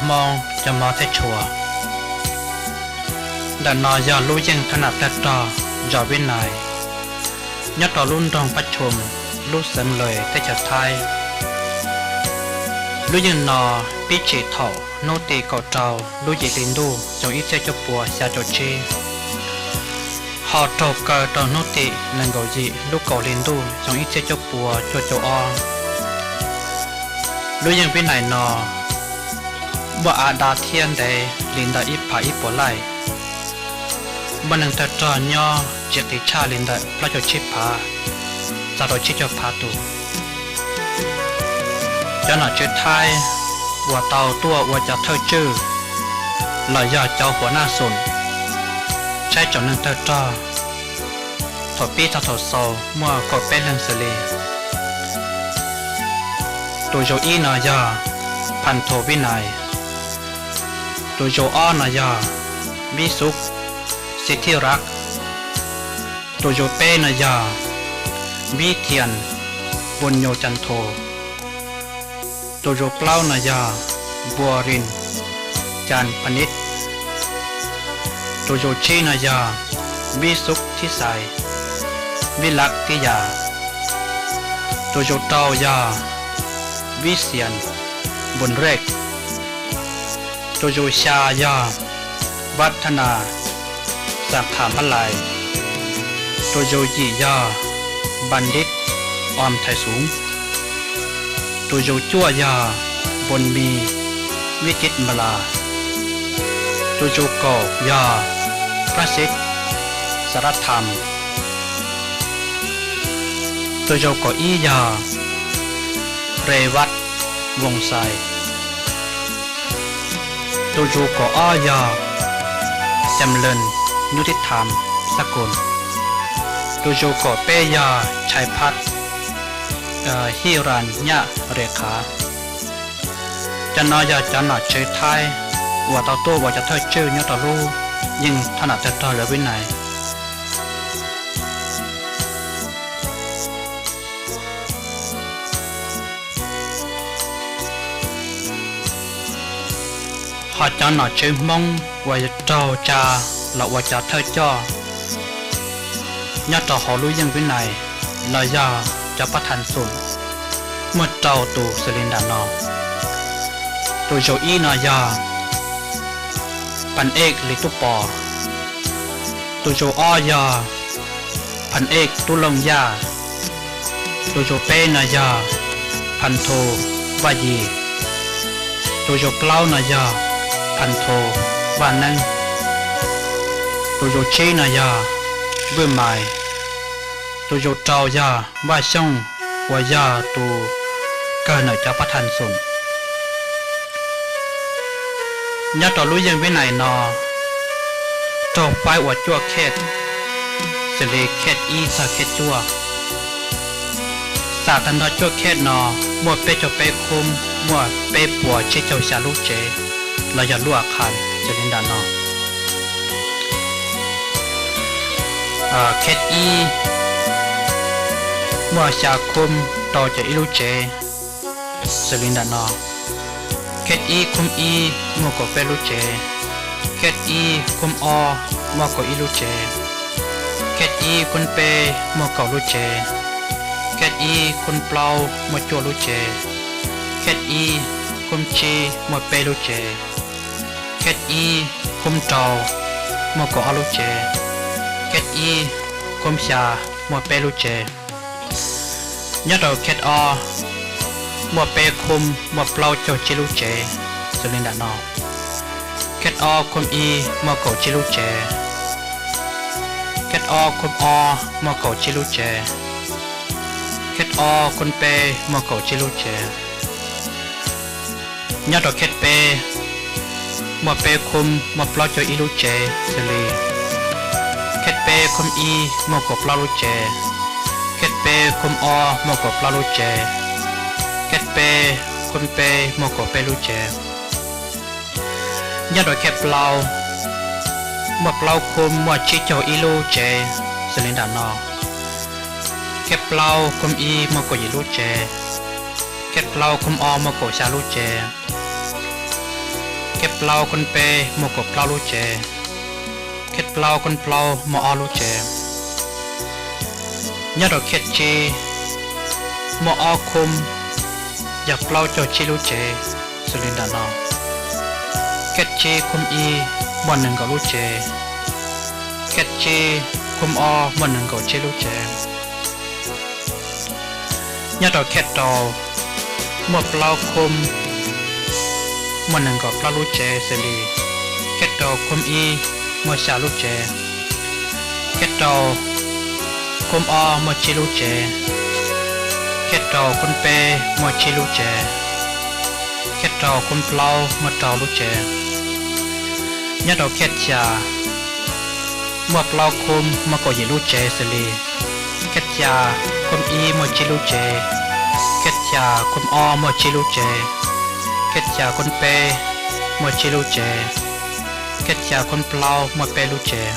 Hmoob cov hmov thiab tshua. Ntawm no yog lub yeej thab nam tawg rog zos Vib Nais, nyob rau lub nroog Pab Chum, lub xeev Lawm, teb chaws Thaib. Lub yeej no pib tsim thaum hnub tim kaum rau lub yim hli ntuj xyoo ib txhiab cuaj puas xya caum tsib, ho raug kaw rau hnub tim nees nkaum yim lub kaum hli ntuj xyoo ib txhiab cuaj puas cuaj caum ob. Lub yeej Vib Nais no muaj av dav thiab ntev li ntawm ib phav ib puas laij, muaj neeg tawg rog nyob tsis qis tshaj li ntawm plaub caug tsib phav txog rau tsib caug phav tus. Cov nom tswv Thaib uas tau tuaj ua cov thawj tswj los yog cov huas naj xum tshaib tsoom neeg tawg rog thaum pib txog thaum xaus muaj kaum peb leeg xws li: tus zus ib no yog Phas Thus Vib Nais, tus zus ob no yog Vib Xub Xib Thij Rak, tus zus peb no yog Vib Thias Npus Nyus Cas Thus, tus zus plaub no yog Npua Ris Cas Pha Nib, tus zus tsib no yog Vib Xub Thib Xais Vib Lav Tib Yas, tus zus rau yog Vib Xias Npus Reg, tus zus xya yog Vaj Thab Nas Xas Qhas Npab Lais, tus zus yim yog Npas Dib Os Thais Xum, tus zus cuaj yog Npus Mis Vib Cib Npas Las, tus zus kaum yog Prab Xib Xas Rab Tham, tus zus kaum ib yog Res Vaj Voos Xais, tus zus kaum ob yog Cam Lees Nyub Tib Tham Xab Kus, tus zus kaum peb yog Tshais Phab Hij Ras Nyaj Res Qhav. Cov no yog cov nom tswv Thaib uas tau tuaj ua cov thawj tswj nyob rau lub yeej thab nam tawg rog zos Vib Nais. Ho cov nom tswv Hmoob uas raug tsa los ua cov thawj coj nyob rau hauv lub yeej Vib Nais los yog cov pab thas xum muaj rau tus xws li nram no. Tus zus ib no yog Phas Ej Lis Tub Pos, tus zus ob yog Phas Ej Tub Looj Yaj, tus zus peb no yog Phas Thus Vaj Yis, tus zus plaub no yog Phas Thus Vaj Neeb, tus zus tsib no yog Vwj Mais, tus zus rau yog Vaj Xyooj uas yog tus kawg ntawm cov pab thas xum. Nyob rau lub yeej Vib Nais no raug faib ua cuaj khej, xws li khej ib txog khej cuaj. Xam tag nrho cuaj khej no muaj peb caug peb khub, muaj peb puas tsib caug xya lub tsev los yog lub a khas xws li nram no. Khej ib muaj xya khub rau caum ib lub tsev xws li nram no. Khej ib khub ib muaj kaum peb lub tsev, khej ib khub ob muaj kaum ib lub tsev, khej ib khub peb muaj kaum lub tsev, khej ib khub plaub muaj cuaj lub tsev, khej ib khub tsib muaj peb lub tsev, khej ib khub rau muaj kaum ob lub tsev, khej ib khub xya muaj peb lub tsev. Nyob rau khej ob muaj peb khub muaj plaub caug tsib lub tsev xws li nram no. Khej ob khub ib muaj kaum tsib lub tsev, khej ob khub ob muaj kaum tsib lub tsev, khej ob khub peb muaj kaum tsib lub tsev. Nyob rau khej peb muaj peb khub muaj plaub caug ib lub tsev xws li: khej peb khub ib muaj kaum plaub lub tsev, khej peb khub ob muaj kaum plaub lub tsev, khej peb khub peb muaj kaum peb lub tsev. Nyob rau khej plaub muaj plaub khub muaj tsib caug ib lub tsev xws li nram no. Khej plaub khub ib muaj kaum yim lub tsev, khej plaub khub ob muaj kaum xya lub tsev, plaub khub peb muaj kaum plaub lub tsev, khej plaub khub plaub muaj ob lub tsev. Nyob rau khej tsib muaj ob khub, yog plaub caug tsib lub tsev xws li ntawm no. Khej tsib khub ib muaj nees nkaum lub tsev, khej tsib khub ob muaj nees nkaum tsib lub tsev. Nyob rau khej rau muaj plaub khub, muaj nees nkaum plaub lub tsev xws li: khej rau khub ib muaj xya lub tsev, khej rau khub ob muaj tsib lub tsev, khej rau khub peb muaj tsib lub tsev, khej rau khub plaub muaj rau lub tsev. Nyob rau khej xya muaj plaub khub muaj kaum yim lub tsev xws li: khej xya khub ib muaj tsib lub tsev, khej xya khub ob muaj tsib lub tsev, khej xya khub peb muaj tsib lub tsev, khej xya khub plaub muaj peb lub tsev.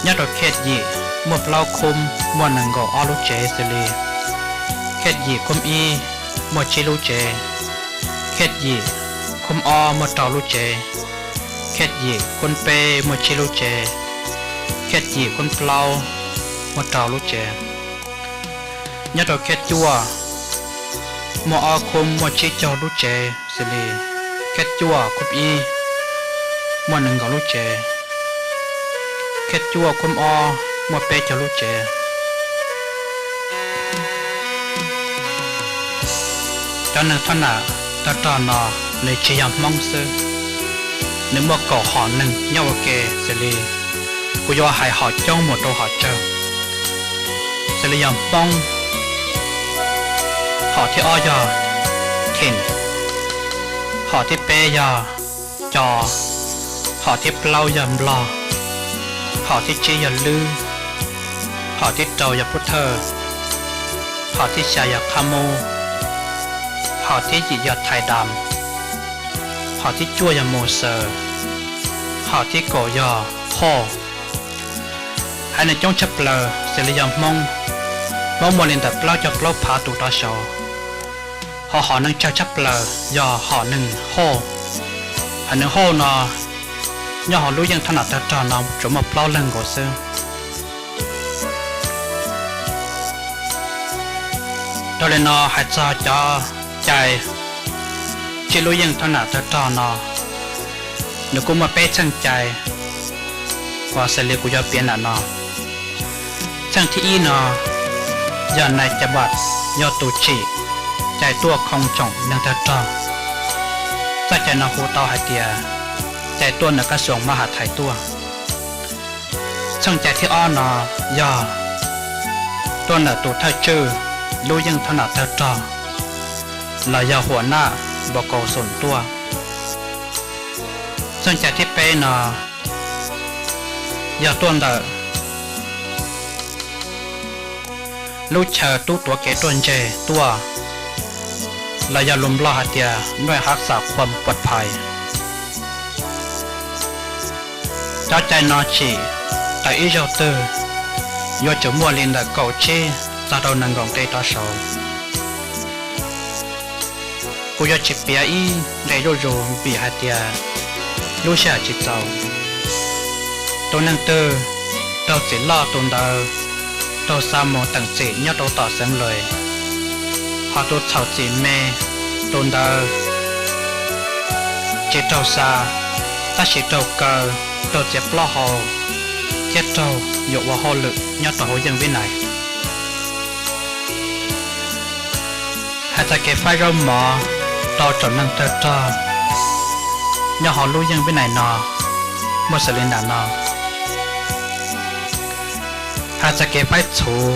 Nyob rau khej yim muaj plaub khub muaj nees nkaum ob lub tsev xws li: khej yim khub ib muaj tsib lub tsev, khej yim khub ob muaj rau lub tsev, khej yim khub peb muaj tsib lub tsev, khej yim khub plaub muaj rau lub tsev. Nyob rau khej cuaj muaj ob khub muaj tsib caug lub tsev xws li: khej cuaj khub ib muaj nees nkaum lub tsev, khej cuaj khub ob muaj peb caug lub tsev. Cov neeg thoj nam tawg rog no nws tsis yog Hmoob xwb, nws muaj kaum hom neeg nyob ua ke xws li, kuv yuav hais hom coob mus rau hom tsawg, xws li yog Hmoob, hom thib ob yog Thim, hom thib peb yog Co, hom thib plaub yog Nplog, hom thib tsib yog Lwb, hom thib rau yog Pub Thawj, hom thib xya yog Qhab Mub, hom thib yim yog Thais Das, hom thib cuaj yog Mus Xaws, hom thib kaum yog Hoj. Haiv neeg coob tshaj plaws xws li yog Hmoob, Hmoob muaj li ntawm plaub caug plaub phav tus rov saud. Ho hom neeg tsawg tshaj plaws yog hom neeg Hoj. Hom neeg Hoj no nyob hauv lub yeej thoj nam tawg rog no tsuas muaj plaub leeg nkaus xwb. Dhau li no hais txog cov cai tsib lub yeej thoj nam tawg rog no, nws kuj muaj peb txheej cai uas xws li kuv yuav piav ntawm no. Txheej thib ib no yog nais cas vam yog tus tsim cai tuaj khoo tsoom neeg tawg rog. Txoj cai no hu tau hais tias cai tuaj ntawm kab xyoos mab has thais tuaj. Txheej cai thib ob no yog tuaj ntawm tus thawj tswj lub yeej thoj nam tawg rog los yog huam naj npau kaus xoom tuaj. Txheej cai thib peb no yog tuaj ntawm lub chaw tub tuav kev ruaj ntseg tuaj, los yog lus Nplog hais tias nuej hab xam khuam puas phais. Cov cai no tsim tawm ib zaug twg yuav tsum muaj li ntawm kaum tsib txog rau nees nkaum nqe rov saud. Kuv yuav tsis piav ib nqe zuj zus vim hais tias lub sij hawm tsis txaus. Tus neeg twg raug txim loj tus ntawd raug xa mus teem txim nyob rau tom xeev lawm, ho tus txhaum txim me tus ntawd tsis raug xa, tab sis raug kaw, raug txiav plaub hau, thiab raug yuam ua hauj lwm nyob rau hauv yeej vib nais. Hais txog kev faib zaub mov rau tsoom neeg tawg rog nyob hauv lub yeej vib nais no muaj xws li ntawm no. Hais txog kev faib txhuv,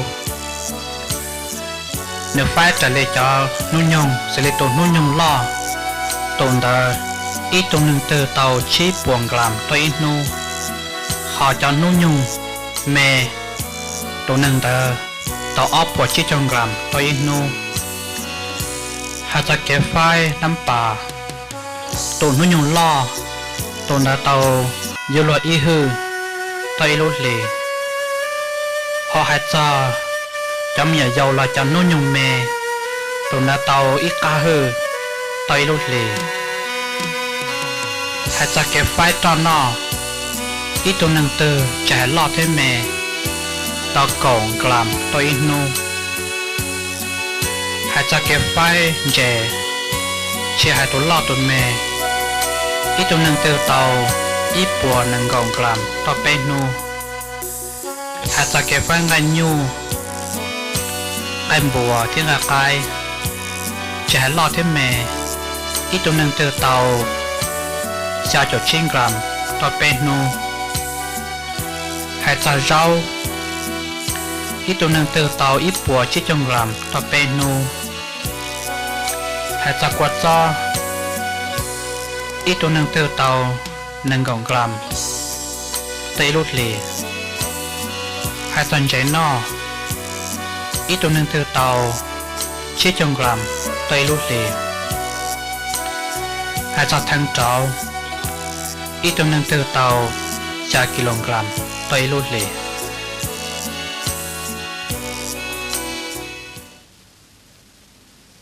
nws faib raws li cov hnub nyoog xws li tus hnub nyoog loj, tus ntawd ib tug neeg twg tau tsib puas nklam rau ib hnub, ho cov hnub nyoog me, tus neeg ntawd tau ob puas tsib caug nklam rau ib hnub. Hais txog kev faib nab pas, tus hnub nyoog loj, tus ntawd tau yuav luag ib hwj rau ib lub hlis. Ho hais txog cov me nyuam yaus los cov hnub nyoog me, tus ntawd tau ib qab hwj rau ib lub hlis. Hais txog kev faib roj noj, ib tug neeg twg tsis hais loj thiab me, tau kaum nklam rau ib hnub. Hais txog kev faib ntses, tsis hais tus loj tus me, ib tug neeg twg tau ib puas nees nkaum nklam rau peb hnub. Hais txog kev faib nqaij nyuj, nqaij npuas thiab nqaij qaib, tsis hais loj thiab me, ib tug neeg twg tau xya caum tsib nklam rau peb hnub. Hais txog zaub, ib tug neeg twg tau ib puas tsib caug nklam rau peb hnub. Hais txog kua txob, ib tug neeg twg tau nees nkaum nklam tau ib lub hlis. Hais txog ntses noj, ib tug neeg twg tau tsib caug nklam tau ib lub hlis. Hais txog theev rauv, ib tug neeg twg tau xya kis lus nklam tau ib lub hlis.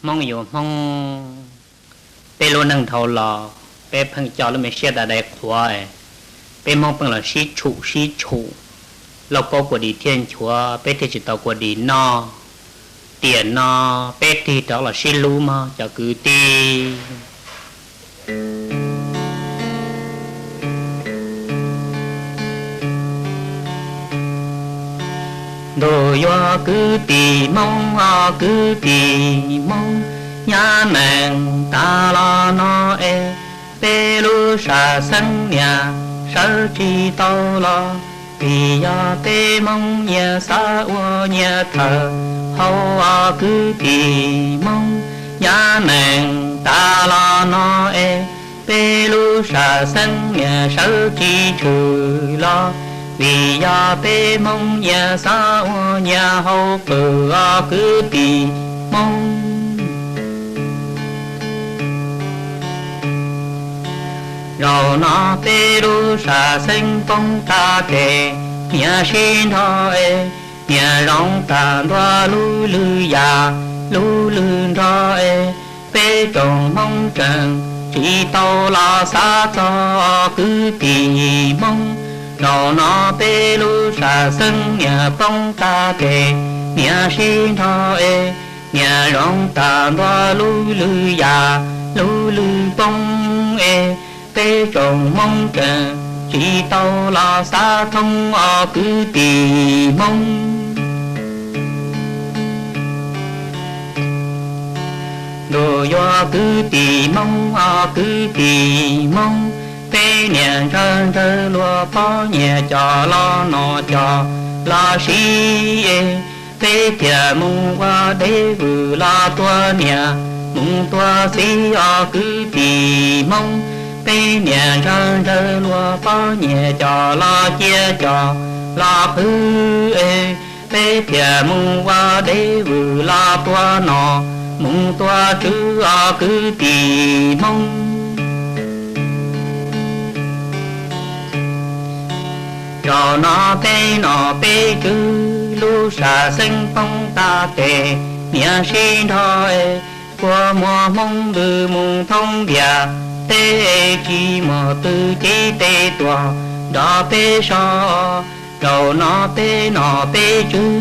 Hmoob yuav Hmoob, peb lub neej dhau los peb pheej coj lub me siab da dai qhuav, peb Hmoob pheej los sib tshum sib tshum, lauj kaub kua dis thiaj nchuav, peb thiaj tsis tau kua dis noj. Tiam no peb tig rov los sib hlub mog cov kwv tij. Ntuj yuav kwv tij Hmoob os, kwv tij Hmoob, nyab neeg tas los no es peb lub sam xeeb niam sawv tsis tau los, vim yog peb Hmoob nyias xav ua nyias thawj hauv os, kwv tij Hmoob, nyab neeg tas los no es peb lub sam xeeb niam sawv tsis tshwm los, vim yog peb Hmoob nyias xav ua nyias hauj lwm os, kwv tij Hmoob. Zaum no peb lub sam xeeb poob tag tes, niam sib nrog es, niam zoo tag ntua lub lwm yam lub lwm nrog es, peb tsoom Hmoob tseem tsis tau los xav txog os, kwv tij Hmoob. Zaum no peb lub sam xeeb niam poob tag tes, niam sib nrog es, niam zoo tag ntua lub lwm yam lub lwm poob es, peb tsoom Hmoob tseem tsis tau los xav thoob os, kwv tij Hmoob. Ntuj yuav kwv tij Hmoob os, kwv tij Hmoob, peb niam ntsawg ntsawg luag poj niam coj los noj coj los siv es, peb thiaj mus ua deb vwm los tua niam mus tua txiv os, kwv tij Hmoob. Peb niam ntsawg ntsawg luag poj niam coj los cia coj los qhwv es, peb thiaj mus ua deb vwm los tua nom mus tua tswv os, kwv tij Hmoob. Zaum no peb nom peb tswv lub sam xeeb poob tag tes, niam sib nrog es, kua muag Hmoob ntws mus thoob ntiaj teb es, tsis muaj twg cev tes tuaj nrog peb so. Zaum no peb nom peb tswv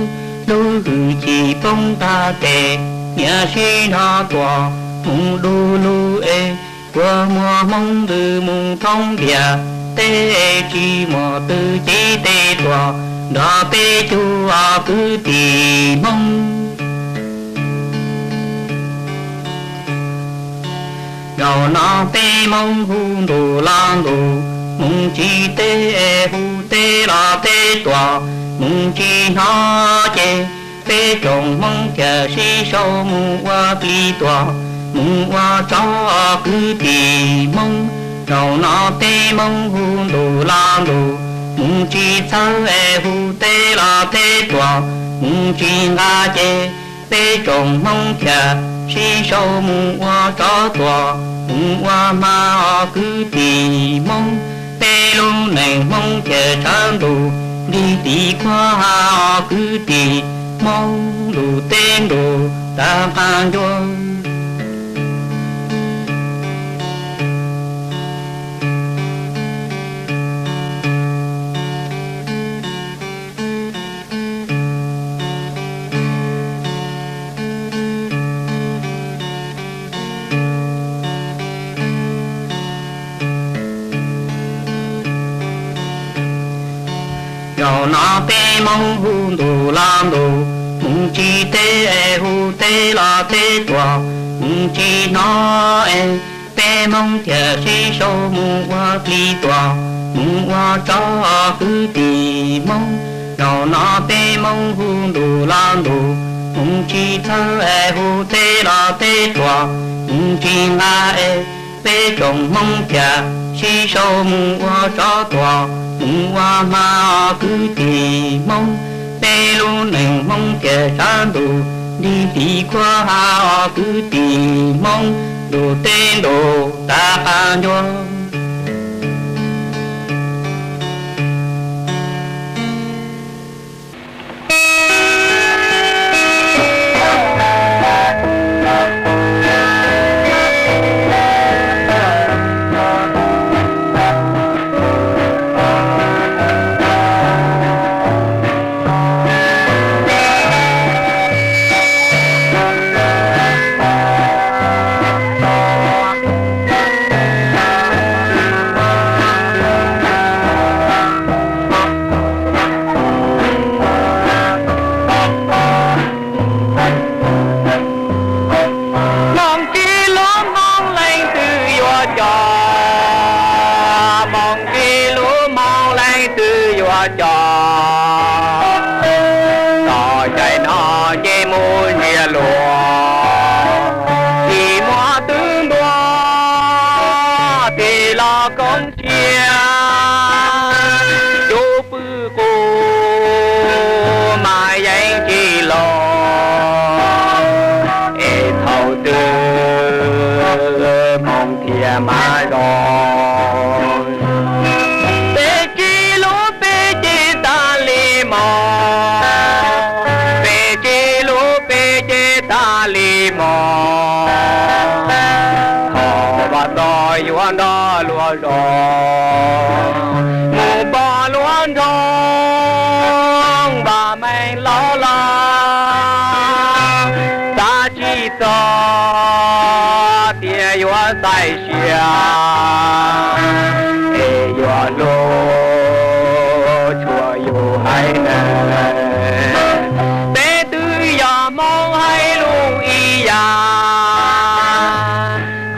lub hwj chim poob tag tes, niam sib nrog tuaj mus du lug es, kua muag Hmoob ntws mus thoob ntiaj teb es, tsis muaj twg cev tes tuaj nrog peb cug os, kwv tij Hmoob. Zaum no peb Hmoob hu ntuj los ntuj, mus tsis teb es hu teb los teb tuaj, mus tsis hnov ces peb tsoom Hmoob thiaj sib sau mus ua plig tuaj, mus ua tsov os, kwv tij Hmoob. Zaum no peb Hmoob hu ntuj los ntuj, mus tsis txhawj es hu teb los teb tuaj, mus tsis nqa ces peb tsoom Hmoob thiaj sib sau mus ua tsov tuaj, mus ua hma os, kwv tij Hmoob. Peb lub neej Hmoob thiaj tshav ntuj nrig tim khuab ha os, kwv tij Hmoob, ntuj teb ntuj tav qab ncua. Peb Hmoob hu ntu los ntu, mus tsis teb es hu teb los teb tuaj, mus tsis hnov es peb Hmoob thiaj sib sau mus ua plig tuaj, mus ua tsov kwv tij Hmoob. Zaum no peb Hmoob hu ntu los ntu, mus tsis txhawj es hu teb los teb tuaj, mus tsis nqa es peb tsoom Hmoob thiaj sib sau mus ua tsov tuaj, mus ua hma os kwv tij Hmoob. Peb lub neej Hmoob thiaj sab ntuj nti tiv khuab ha os kwv tij Hmoob, ntuj teb ntuj tav qab ncua. Hmoob tsis hlub Hmoob leej twg yuav coj, Hmoob tsis hlub Hmoob leej twg yuav coj. Tom caij no ces mus ntsiag luag, tsis muaj twb ntua, tig los koom tsiaj, cub pw qus mas yeej tsis los, es thaum twg Hmoob thiaj mam zoo. Peb tsis hlub peb ces tas li mog, peb tsis hlub peb ces tas li mog. Thov Vaj Tsov yuav nrog luag zov, mus pom luag nrog vam meej los los, xav tsis txog tias yuav xaiv sia, es yuav hlub tshua yus haiv neeg. Peb twb yog Hmoob hais lus ib yam,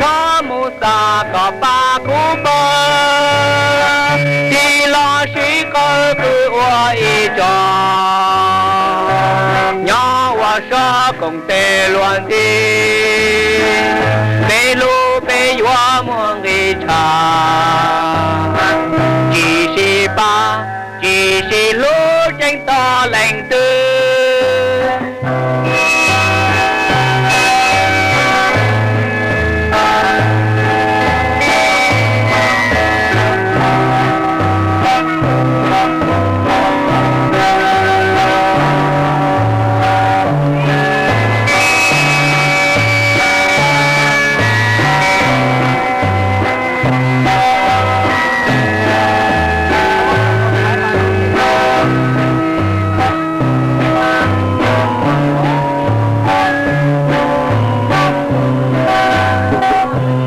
koj mus xav kom pab kuv pawg, tig los sib qawg qw ua ib tso, nyob ua sab koom tes luag ntxhi. Peb hlub peb yuav muaj nqis tshav, tsis sib pab, tsis sib hlub tseeb tos leej twg.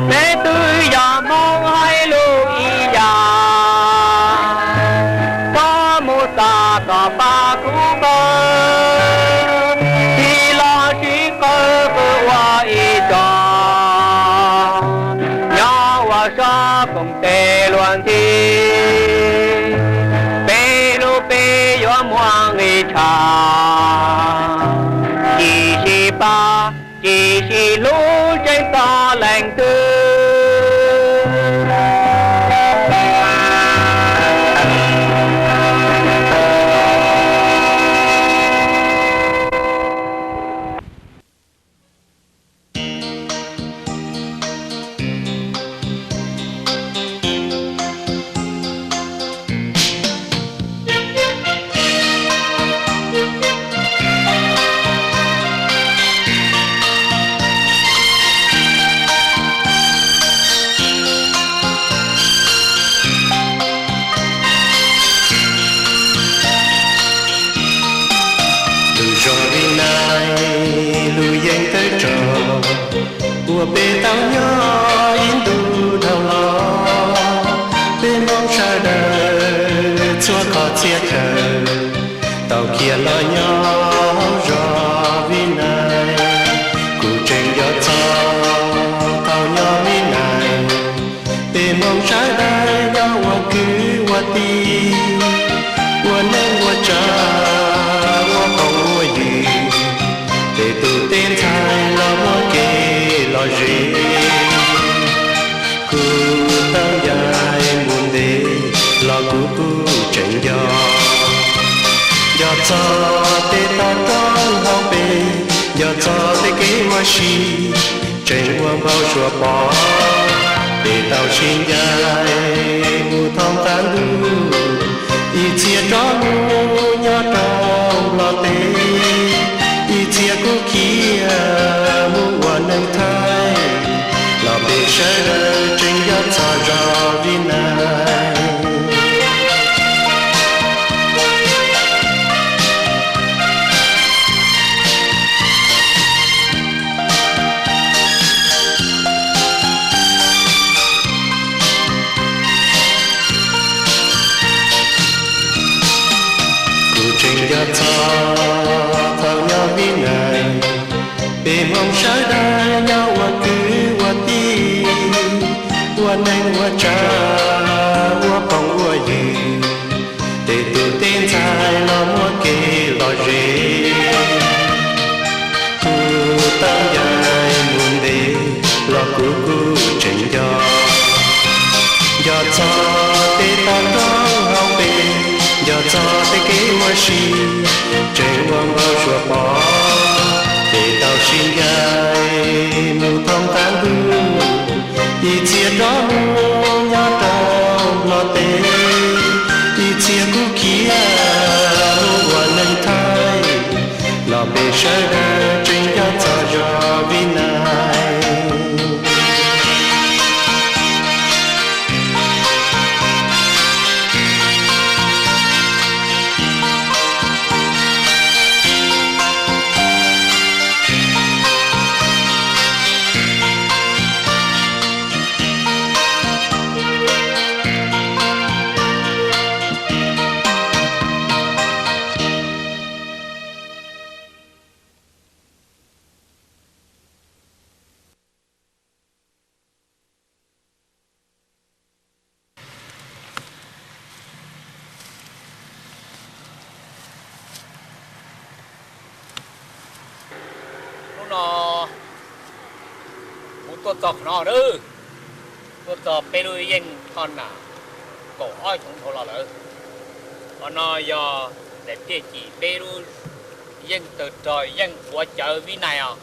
Peb twb yog Hmoob hais lus ib yam, koj mus xav kom pab kuv pawg, tig los sib qawg qw ua ib tso, nyob ua sab koom tes luag ntxhi. Peb hlub peb yuav muaj nqis tshav, tsis sib pab, tsis sib hlub tseeb tos leej twg. Lub zos li nais lub yeeb tawg rog, uas peb tau nyob ib ntu dhau los. Peb Hmoob sawv daws txhua qhov txhia chaw, Tau khiav los nyob zos Vib Nais, kuv tseem nco txog thaum nyob Vib Nais. Peb Hmoob sawv daws nyob ua kwv ua tij, ua neej ua tsav, ua phooj ua ywg, tej tub tej ntxhais los muaj kev lom zem. Kuv tau ncaim mus ntev los kuv kuj tseem nco, nco txog tej toj roob hauv pes, nco txog tej kev ua si tseem ua npau suav pom. Peb tau sib ncaim mus thoob qab ntuj, ib txhia rov mus nyob rau Nplog teb, ib txhia kuj khiav mus ua neej Thaib, los peb sawv daws tseem nco txog zos Vib Nais. Kuv tseem nco txog thaum nyob Vib Nais, peb Hmoob sawv daws nyob ua kwv ua tij, ua neej ua tsav, ua phooj ua ywg, tej tub tej ntxhais los muaj kev lom zem. Kuv tau ncaim mus ntev los kuv kuj tseem nco, nco txog tej toj roob hauv pes, nco txog tej kev ua si tseem ua npau suav pom. Peb tau sib ncaim mus thoob qab ntuj, ib txhia rov mus nyob rau Nplog teb, ib txhia kuj khiav mus ua neej Thaib, los peb sawv daws tseem nco txog zos Vib Nais. Hnub no kuv tuaj txog qhov no nawb, tuaj txog peb lub yeej Thoj Nam kaum ob xyoo dhau los lawm. Qhov no yog daim phiaj cim peb lub yeej tawg rog yeej quav cawv Vib Nais os.